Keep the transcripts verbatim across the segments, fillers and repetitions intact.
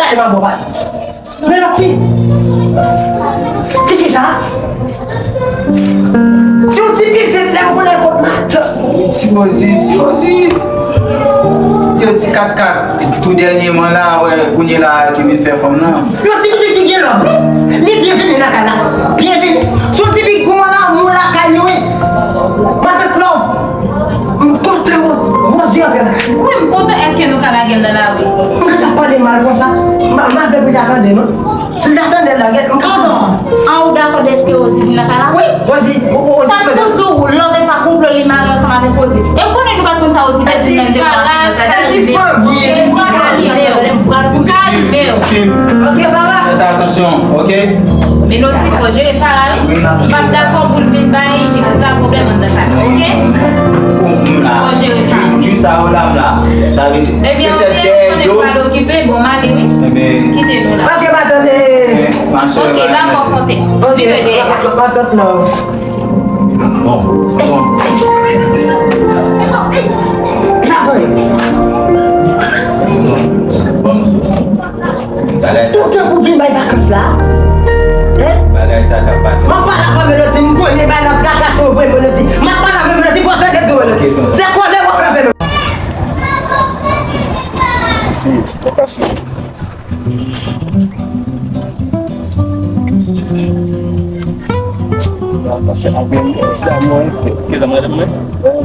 Ay, manman, papa. Men lòt ti. Ti fi sa. Ti yon ti pitit lè m konnen kot matant. Ti Rozi, ti Rozi. Yon ti kat kat. Tou dènyèman la, wè, kounye la ki vin fè fanm nan. Yon ti pitit ki gen lòv, wi. Li byenvini nan kay la. Byenvini. Son ti pitit gwo lanmou lakay li, wi. Matant lòv. M kontan Rozi antre la. Wi, m kontan. Èske nou ka lage l nan lari? M ka pale mal konsa. M a, m a fè pou l tande, non? Si l ta tande l la, gèt, m ka. Tonton, an ou dakò dèske Rozi vin nan kay la? Wi, Rozi, Rozi. Sa m toujou di w, lòve pa konplo li mare ansanm avèk Rozi. E w konnen nou pa t konn sa Rozi fè di nan devan. E ti fanmi, e ti fanmi. Ou ka alime w. Ok, Farah. Fèt atansyon, ok? Men nou ti fò jere Farah, wi. M p ap dakò pou l vin bay pitit la pwoblèm anndan kay la, ok? Fò jere sa. Jis, jis sa yo la, m la. Sa vle di, ebyen, ok, petèt ou konnen m pral okipe, bon, m ale, wi. Kite nou la. Ok, dakò, Fonte. Vire dèyè. Bon, bon. Bon. Bagay sa. Ou tankou vin bay vakans la. Hein? Bagay sa k ap pase. M ap pale avè Melody, m konnen bay la trakase, ou vre Melody. M ap pale avè Melody, fò tande tou Melody. Ok, tonton. Se kòlè w ap fè avè m. Isi, se pa fasil. Pase avè m, ti damou an fè. Kèl madanm mwen?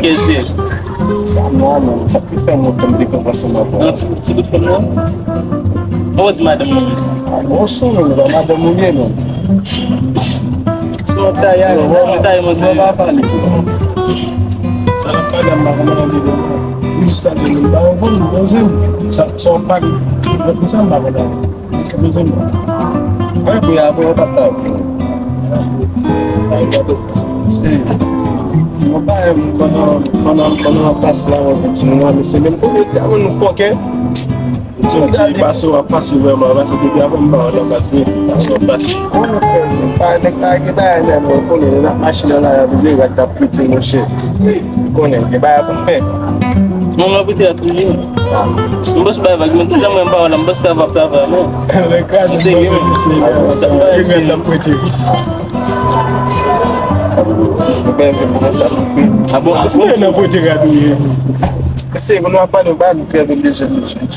Kèl te? Sa nòmal, sa ki fè mwen fè m dekonpanse mwen. Nan ti, ti bout fè m nan? Bon, di madanm mwen. A, bon, sou nou, la madanm ou ye, non? Ti mwen taye, mwen taye, mwen se. Mwen pa pale. Sa nan pale, m pa konn anvi de mwen. Wi, sa de mwen, ba, bon, bon, se. Sa, sa w pale. Mwen, sa m pa konn anvi. Mwen pou y apre yo pa ta. Ay, gade. Se, mwen pa renmen pandan, pandan, pandan an pas la, mwen gen timoun an, mesye, men mwen konnen tèlman nou fòkè. Jodi, pase w ap pase vrèman, pase depi avan m pa wè nan pas, men pase w ap pase. Mwen frè, mwen pa nèg la gen bagay la, mwen konnen, lè n ap mache nan lari a, bezwen rad t ap pete, monchè. Konnen, gen bagay pou m fè. Mwen, mwen pete a toujou. M panse bay vag, men ti jan mwen pa wè la, m panse ta va travay, non. Lè gad, se mwen, se mwen, se mwen, se mwen. Ah bon? Se nan pwete gad ou ye. Se, nou ap pale, ba nou fè bezwen, bezwen,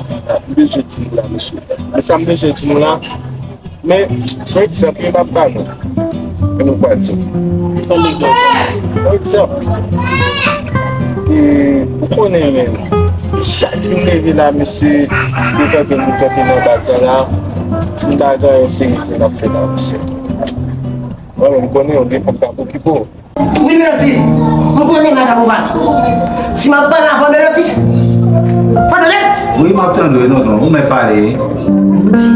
bezwen ti la, mesye. Men sa m bezwen di nou la, men, se yon egzanp, wi, m ap ba nou. E nou pral di. Yon egzanp. Yon egzanp. E, ou konnen, men, chak jou m leve la, mesye, se kanpe m kanpe nan baz la, si m ta gen yon seri de n ap fè la, mesye. Mwen menm, m konnen, yon de fanm k ap okipe w. Wi, Melody, m konnen madanm ou pa. Si m ap pale avè w, Melody, fò tande. Wi, m ap tande w, tonton. Ou mèt pale. Melody,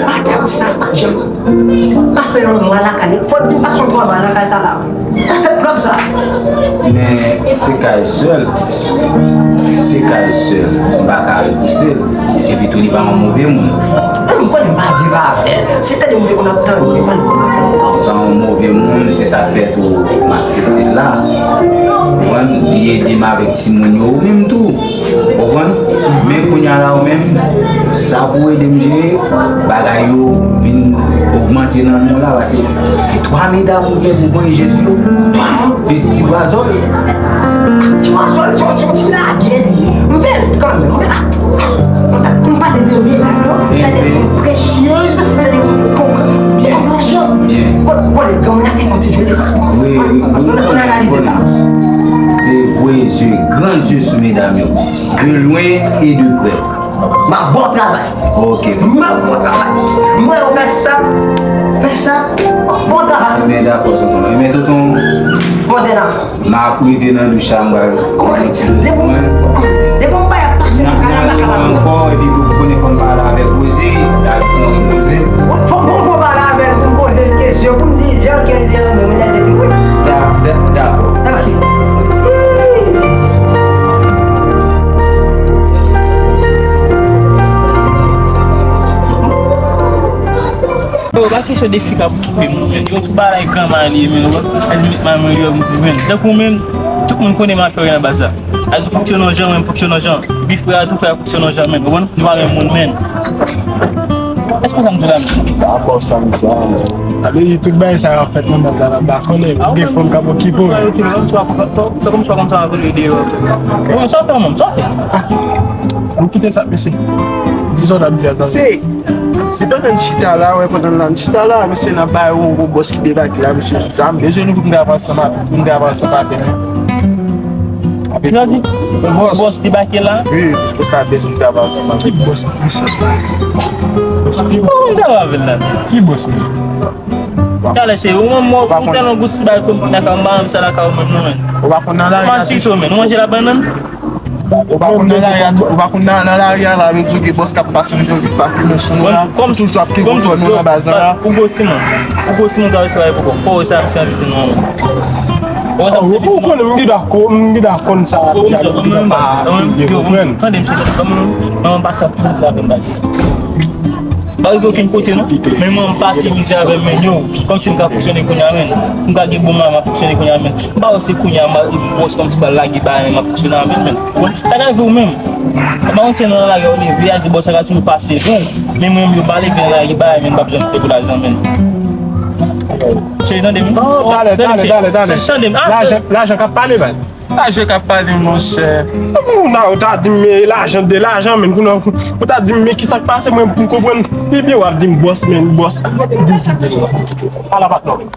madanm sa pa janm pa fè yon mwa lakay li. Fò l vin pase yon twa mwa lakay sa la. Matant lòv sa. Men se kay sè l. Se kay sè l. M pa ka repouse l. Epi tou, li pa yon move moun. Mwen, m konnen m pa viv avè l. Se tande m te konn ap tande, m pa konn ap tande. Sa yon move moun, se sa k fè tou m aksepte l la. Ou konprann? Li ede m avèk timoun yo, ou menm tou. Ou konprann? Men kounye a la, ou menm, sa pou ede m jere, bagay yo vin ogmante nan nou la, paske se twa medam ou gen pou voye Jezi yo. Twa moun. Plis ti bwazòl. Ti bwazòl, se yon ti lagè li ye. M fè l kanmenm. M pa, m pale de medam yo, se de moun presyez, se de moun ki konprann. Byen. Byen. Konnen, konnen, konnen, nou te fè yon ti jwe de. Wi, wi, wi. Nou analize sa. Se voye zye, gran zye sou medam yo. De loin et de près. M ap bon travay. Ok. M ap bon travay. Mwen yo fè sa, fè sa, bon travay. Ebyen, dakò, tonton. Ebyen, tonton. Fwonte la. M ap rive nan douch la, m pral pran yon ti dòz mwen. Depi w bay ap pase nan kay la, m pa kapab. N a rive ankò, epi tou, ou konnen fò m pale avèk Rozi, l al fè yon repoze. Fò, fò, fò m pale avè l pou m poze l kesyon, pou m di jan ke l te renmen mwen, lè l te di wi. Da-, da-, dakò. Ok. Yo, pa kesyon de fi k ap okipe moun, men. Yo, tout bagay granma li ye, men. Ou wè, sa di met manman li yo, men. Tankou menm, tout moun konnen m ap fè nan baz la. A di fonksyone yon jan, mwen fonksyone yon jan. Epi frè a tou, frè a fonksyone yon jan, men. Konprann? Nou pa menm moun, men. Èske w konn sa m di w la, men? Dakò, sa m di a, men. Sa vle di tout bagay sa yo ap fèt nan baz la, nan baz la, konnen gen fanm k ap okipe w. Fè kòmsi w konn sa w ap vin deyò. Bon, sa w fè, menm? Sa w fè? Nou kite sa, mesye. Di sa w t ap di a, zanmi. Se, se pandan n chita la, wè, pandan n la, n chita la, mesye, n ap bay yon gwo bòs ki debake la, mesye, di sa, m bezwen nou pou n travay ansanm avè, pou n travay ansanm avè nou. Sa di? Bòs. Bòs debake la? Wi, bòs la bezwen travay ansanm avè. Ki bòs la, mesye? Bòs pi. Ou konn travay avè l la? Ki bòs, men? Talè, cheri, ou menm, ou tèlman gou si bay konn nan kay, m pa renmen sa lakay ou menm, non, men. Ou pa konn nan lari a tou, men. Ou manje labannann? Ou pa konn nan lari a tou, ou pa konn nan, nan lari a la, yo di w gen bòs k ap pase, yo di w pa fimen sou nou la, toujou ap gen kontwòl nou nan baz la. Ou gwo timoun. Ou gwo timoun, travay sa la, e poko. Fò w sa, se anvize nou. Ou konnen, m gen dwa ko-, m gen dwa konn sa w ap di a, men m gen dwa pa fini konprann. Tande, mesye, tande, ban mwen, ban mwen pase ap fini sa avè m, baz. Pa rive okenn kote, non. Men mwen, m pase mizè avè m, men yo. Kòmsi m ka fonksyone kounye a, men. M ka gen bon mwayen, m ap fonksyone kounye a, men. M pa wè se kounye a, m ap, bòs kòmsi pral lage bagay, m ap fonksyone avè l, men. Sa ka rive ou menm. M pa konn si nan lari a ou leve a, di bòs sa ka toujou pase bon. Men mwen menm, yo pa leve nan lari bagay, men m p ap janm fè pou lajan, men. Cheri, tande m. Talè, talè, talè, talè. Tande m. Lajan, lajan k ap pale, baz. Lajan k ap pale, monchè. Moun nan, ou ta di m, men lajan de lajan, men kounye a, ou ta di m, men kisa k pase, mwen, pou m konprann pi byen, w ap di m bòs, men bòs. Di m pi byen, w ap di m. Ala patnè, men.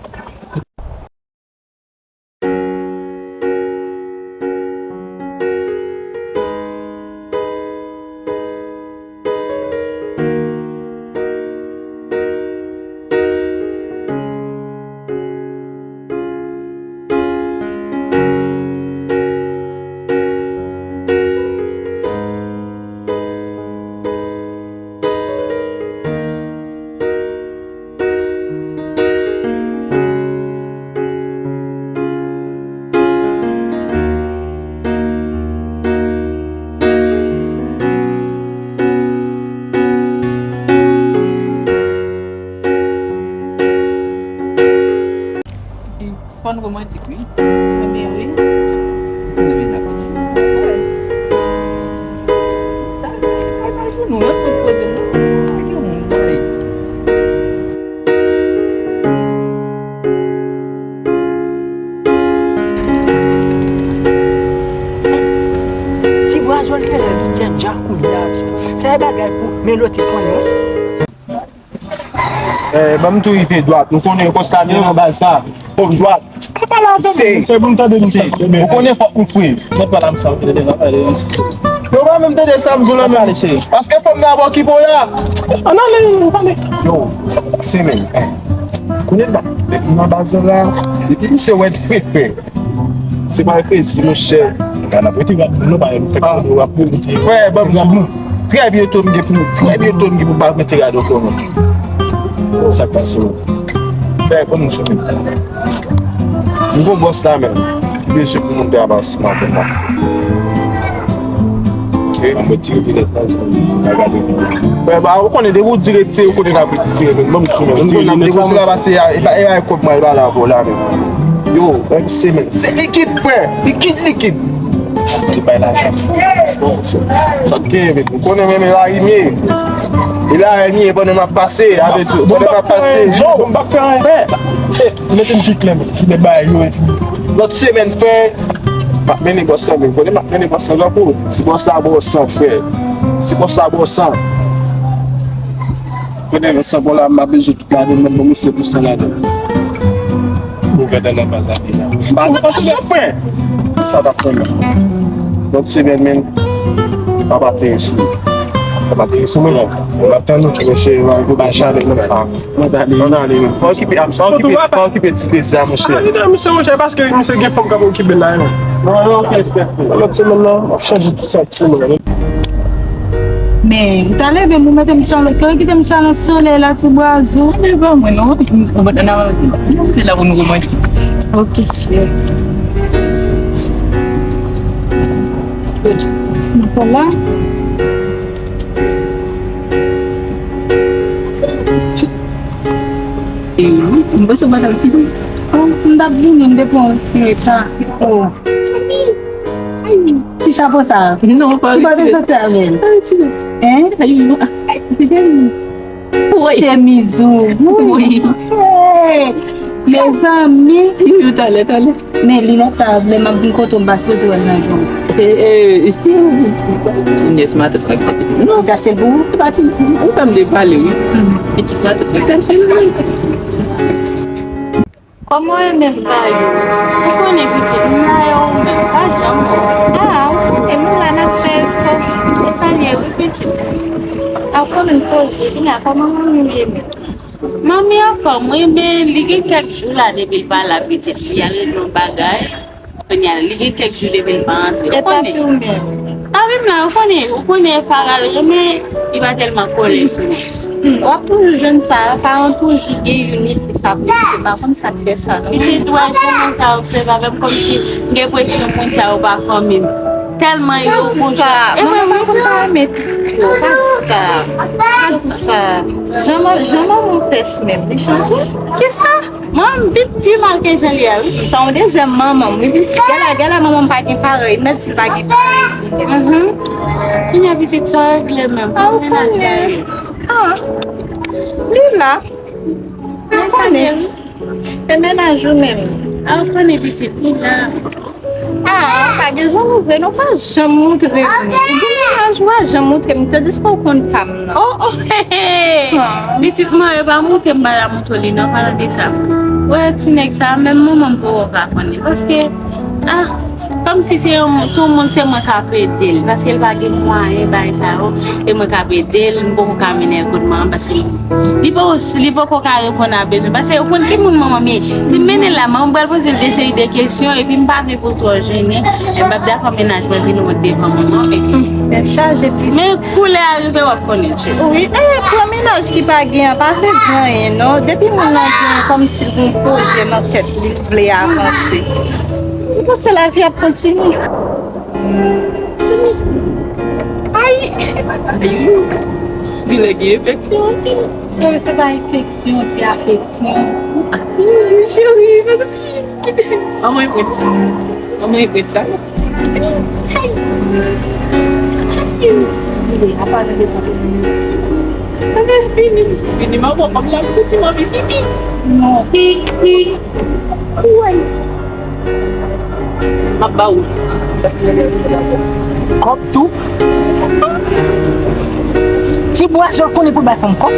Fò n romantik, wi. Enben, wi. Mwen renmen lakontine. Ay, ay, pa jou nou, yon fout poze nou. Ay, yon moun, ay. Ti bwa jòn fè lè vin jènjan kounye a, se bagay pou meloti konnen, wi. Eh, ban m tou rive dwat. Nou konnen konsa, men nan baz sa. Kòm dwat. Pa pale avè m, se pou m tande m sa. Ou konnen fòk nou fre. Mwen pale m sa, m tande m pale m sa. Yo pa menm tande sa m di w la menm. Paske fòm nan ap okipe w la. Ann ale, ann ale. Yo, sa pase menm. Eh. Konnen ba, depi nan baz la, depi misye wè fre fre. Se pa krezi, monchè. Gade, n ap rete rad nou, pa fè konnen w ap rete. Frè, ban m di nou. Trè byento, m gen pou, trè byento, m gen pou pa mete rad ankò, non. Sa k pase, non? Frè, fò nou sou men. M gon bòs la menm. Ki bezwen pou moun travay ansanm avè m la. Frè, ba, ou konnen, depi w di retire, ou konnen n ap retire, men. Ban m di nou, depi w di la pase, e pa, e pa kòb mwen, e pa la pou la, men. Yo, yon semèn. Se likid, frè. Likid, likid. Se bay lajan. Sa k genyen, men. Ou konnen, men, men, la rimye. E la rimye, pandan m ap pase, avè di, pandan m ap pase. Yo, m pa fè anyen. Mete m pi klè, men. Ki de bagay, yo, epi. Lòt semèn, frè. M ap mennen bòs la, men. Konnen m ap mennen bòs la, tankou. Si bòs la ba w san, frè. Si bòs la ba w san. Konnen san bon la, m ap bezwen tout lavi m, mwen, bon, misye pou san lavi m. Bon, gade nan baz la, deja. M pa nan baz la, frè. Sa t ap fè, men. Lòt semèn, men. M ap atere sou. M ap atere sou, men. M ap tann ou, monchè, m ap ba chalè, men. Ann ale, men. Pa okipe, pa okipe, pa okipe ti plezi a, monchè. Ann ale, misye, monchè, paske misye gen fanm k ap okipe l la, men. Non, non, ok, respè. Lòt semèn nan, m ap chanje tout sa. Men, ou ta leve m, ou mete m sou yon lòt kote, kite m sou nan solèy la, ti bwazo. Leve mwen, non. Ou pa nan, se la pou nou romantik. Ok, cheri. Nou pa la. E wi, m panse w pa t ap vini. Oh, m t ap vini, m te pran yon ti reta. Oh. Ti chapo sa. Non, pa retire. Ou pa bezwen sa, men. Pa retire. Hein? Ayi, non. Woy. Chemiz ou. Woy. Hey! Mezanmi. Youyou, talè, talè. Men linèt sa, lè m ap vin kote w, m pa sipoze wè l nan je w. E, e, e, ti nyès matant la. Non. Ou te achte l pou ou? E pa ti, ou fè m depale, wi. Pitit matant la, te achte l. Kòman w ye menm, Vayou? Ou konnen pitit, m la e ou menm, pa janm wè w. A, ou konnen nou la n ap fè efò. E sa l ye, wi, pitit. A, ou konnen n poze, kounye a, kòman manmi w ye menm? Manmi anfòm, wi, men li gen kèk jou la depi l pa la, pitit. Li al regle yon bagay. Kounye a, li gen kèk jou depi l pa antre. Ou konnen. Papi m la, ou konnen, ou konnen Fara renmen, li pa tèlman kole sou li. Hmm, w ap toujou jwenn sa, paran toujou gen youn ki plis apresye, m pa konn sa k fè sa, non. Pitit, w wè, jan moun sa obsève avè m, kòmsi m gen enpresyon moun sa yo pa fanmi m. Tèlman yo gon jan. Pa di sa. Manman pa konn pa renmen pitit yo. Pa di sa. Pa di sa. Jan manman w pès menm, li chanje? Kisa? Manman m pi, pi mal ke jan li ye a, wi. Sa yon dezyèm manman m, wi, pitit. Gade la, gade la, manman m pa gen parèy. M mèt di l pa gen parèy li menm. Kounye a pitit, sa w regle menm? A, ou konnen. A, li la. Ou konnen. E mennaj ou menm? A, ou konnen pitit, li la. A, pa gen zanmi vre, non, pa janm montre m. Ou gen mennaj ou pa janm montre m, tandiske ou konn pa m nan. O, o, he, he. Pitit mwen, e pa montre m pa ta montre w li, non, palan de sa. Wè, ti nèg sa, menm manman m poko ka konnen. Paske, a, kòmsi se yon, se yon moun, se mwen k ap ede l. Paske l pa gen mwayen, bagay sa yo. E mwen k ap ede l, m poko ka mennen l kot manman, paske li poko, li poko ka reponn a bezwen. Paske ou konn ki moun manman m ye. Si m mennen l la, manman m pral poze l de seri de kesyon, epi m pa vle pou l twò jennen. E m p ap dakò mennaj mwen vin wont devan manman m. Tèt chaje, pitit. Men koulè a rive, w ap konnen, cheri. Wi, e, pran mennaj ki pa gen an, pa vle di anyen, non. Depi moun nan gen, kòmsi l gen yon pwojè nan tèt li, l vle avanse. M panse lavi ap kontinye. Ay! Ay! Genlè gen enfeksyon anpil. Cheri, se pa enfeksyon, se afeksyon. Cheri, anmwey pran sa. Anmwey pran sa. Ay! Ay! Apa nou devan. Anmwey, fini. Fini, manman, kòm la, m santi m anvi pipi. Non. Woy. M ap ba ou. Kòb tou. Ti bwason konnen pou l bay fanm kòb.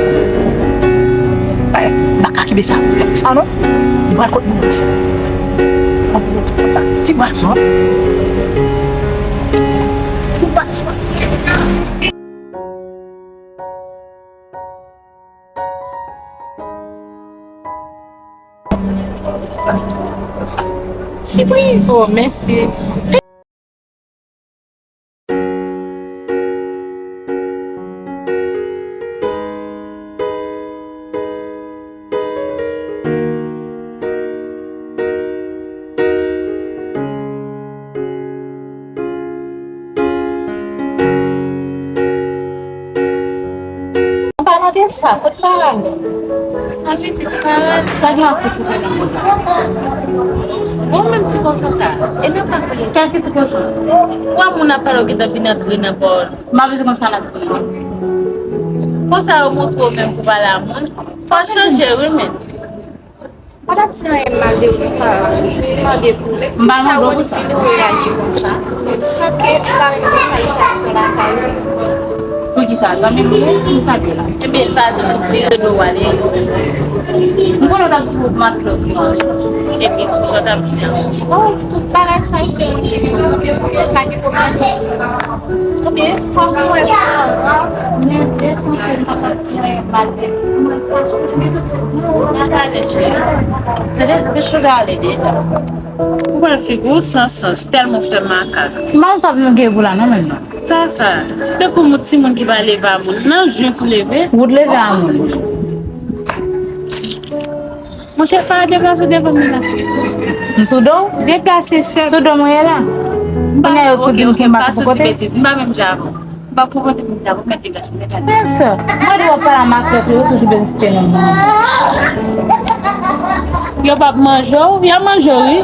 Eh, m pa ka kenbe sa. Sa non. M pral kot moun. Ti bwason. Ti bwason. Sipriz! Oh, mèsi. An palan de sa, kot Farah menm? An pitit Farah. Pa gen afè ti tèt nan konsa. Bon, menm ti kochon sa. E nan pa konnen. Kèlke ti kochon. Ou a moun ap pale, ou gentan vin antre nan pawòl. M pa bezwen konn sa n ap di non. Konsa yo montre w menm pou pale a moun. Fò w chanje wi menm. Pa t ap di anyen mal de ou non, Farah. Jis mande pou ou. M pa mande w pou sa. Sa Ronnie fin reyaji konsa. San ke pa rive salitasyon lakay ou. Poukisa? Zanmi m ye? Ki sa l ye la? Ebyen, l pa janm vire do w ale. M konnen w t ap di pou matlòt ou an. Epi, sa w t ap di an? Oh, tout bagay sa, se zanmi m, pa gen pwoblèm. Ebyen, kòm ou wè, Farah, men de san ke m pa t ap Ou pral figi w san sans, tèlman w fè makak. M pa konn sa pou nou gen pou la non menm non. Sa sa, tankou moun timoun ki pa leve a moun, nan jwe pou leve. Wout leve a moun. Monchè, pa deplase w devan m la. M sou do w? Deplase sèl. Sou do m ou ye la? Kounye a yo pou di m ki m pa konpòte. M pa menm jan avè w. M pa konpòte moun la, ou mèt deplase, mèt ale. Kiyès? Mwen di w ap pale a matlòt yo, yo toujou bezwen site non mwen. Yo p ap manje w, y ap manje w wi.